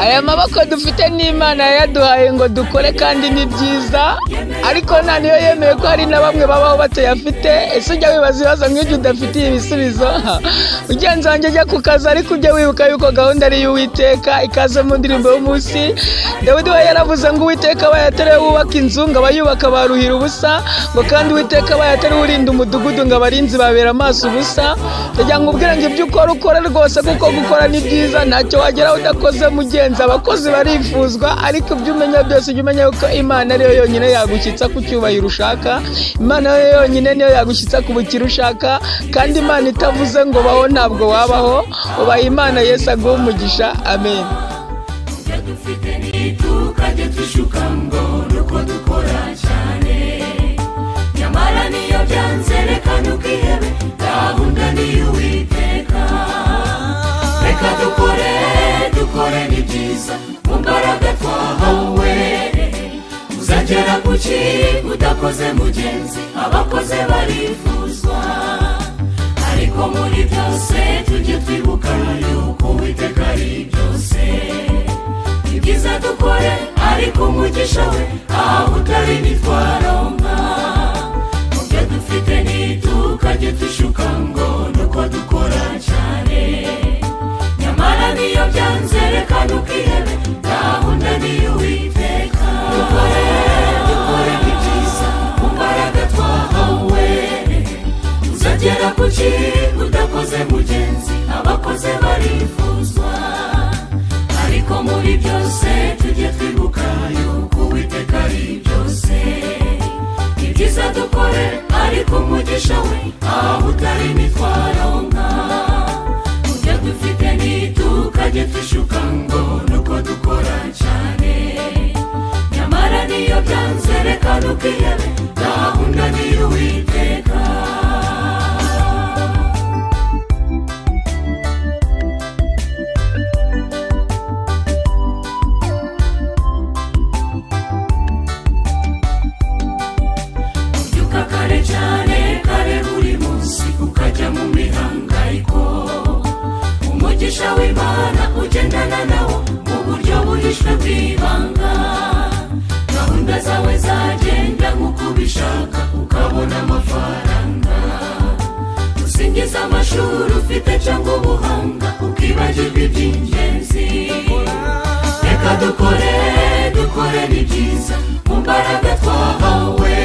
Aya maboko dufite n'Imana yayaduhaye ngo dukore kandi ni byiza, ariko nta niyo yemeye ko hari na bamwe babaho batayafite. Ese ujya wibaza ibibazo nk'ibyo udafitiye ibisubizo? Mugenzi wanjye ujya ku kazi, ariko ujye wibuka yuko gahunda ari iy'Uwiteka. Ikaze mu ndirimbo y'umunsi. Dawidi we yaravuze ngo Uwiteka abaye atari we wubaka inzu, ngo abayubaka baruhira ubusa, ngo kandi Uwiteka abaye atari we urinda umudugudu, ngo abarinzi babera amaso ubusa. Ndagira ngo ubwire ngo ibyo ukora ukore rwose, kuko gukora ni byiza, ntacyo wageraho udakoze mugenzi. Abakozi barifuzwa, ariko ibyo umenya byose ujye umenya yuko Imana ariyo yonyine yagushyitsa ku cyubahiro ushaka, Imana ariyo yonyine niyo yagushyitsa ku bukire ushaka, kandi Imana itavuze ngo baho ntabwo wabaho. Ubaha Imana, Yesu aguhe umugisha. Amen. Ibyo dufite ntitukajye dushuka ngo nuko dukora cyane, nyamara niyo byanze reka ntukihebe, gahunda ni iy'Uwiteka. Reka dukore, dukore ni byiza mu mbaraga twahawe. Uzagera ku ki udakoze mugenzi? Abakoze barifuzwa, ariko muri byose tujye twibuka yuko Uwiteka ari byose. Ni byiza dukore, ariko umugisha we aho utari ntitwaronka. Mu byo dufite ntitukajye dushuka ngo nuko dukora cyane, nyamara niyo byanze reka ntukihebe, gahunda ni iy'Uwiteka. Dukore, dukore ni byiza mu mbaraga twahawe. Uzagera ku ki udakoze mugenzi? Abakoze barifuzwa, ariko muri byose tujye twibuka yuko Uwiteka ari byose. Ni byiza dukore, ariko umugisha we aho utari ntitwaronka. Mu byo dufite ntitukajye dushuka ngo nuko dukora cyane, nyamara niyo byanze reka ntukihebe, gahunda ni iy'Uwiteka. Ubyuka kare cyane kare buri munsi ukajya mu mihangayiko, umugisha w'Imana ugendana nawo mu buryo buhishwe bw'ibanga. Gahunda zawe zagenda nk'uko ubishaka, ukabona amafaranga. Usingiza amashuri ufite cyangwa ubuhanga, ukibagirwa iby'ingenzi. Reka dukore, dukore ni byiza mu mbaraga twahawe.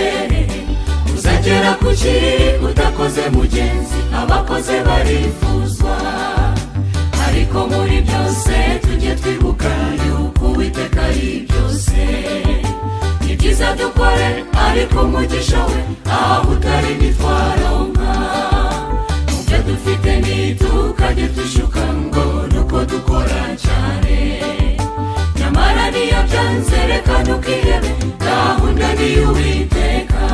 Uzagera ku ki udakoze mugenzi? Abakoze barifuzwa, ariko muri byose tujye twibuka yuko Uwiteka ari byose. Ni byiza dukore, ariko umugisha we aho utari ntitwaronka. Mu byo dufite ntitukajye dushuka ngo nuko dukora cyane, nyamara niyo byanze reka ntukihebe, gahunda ni iy'Uwiteka.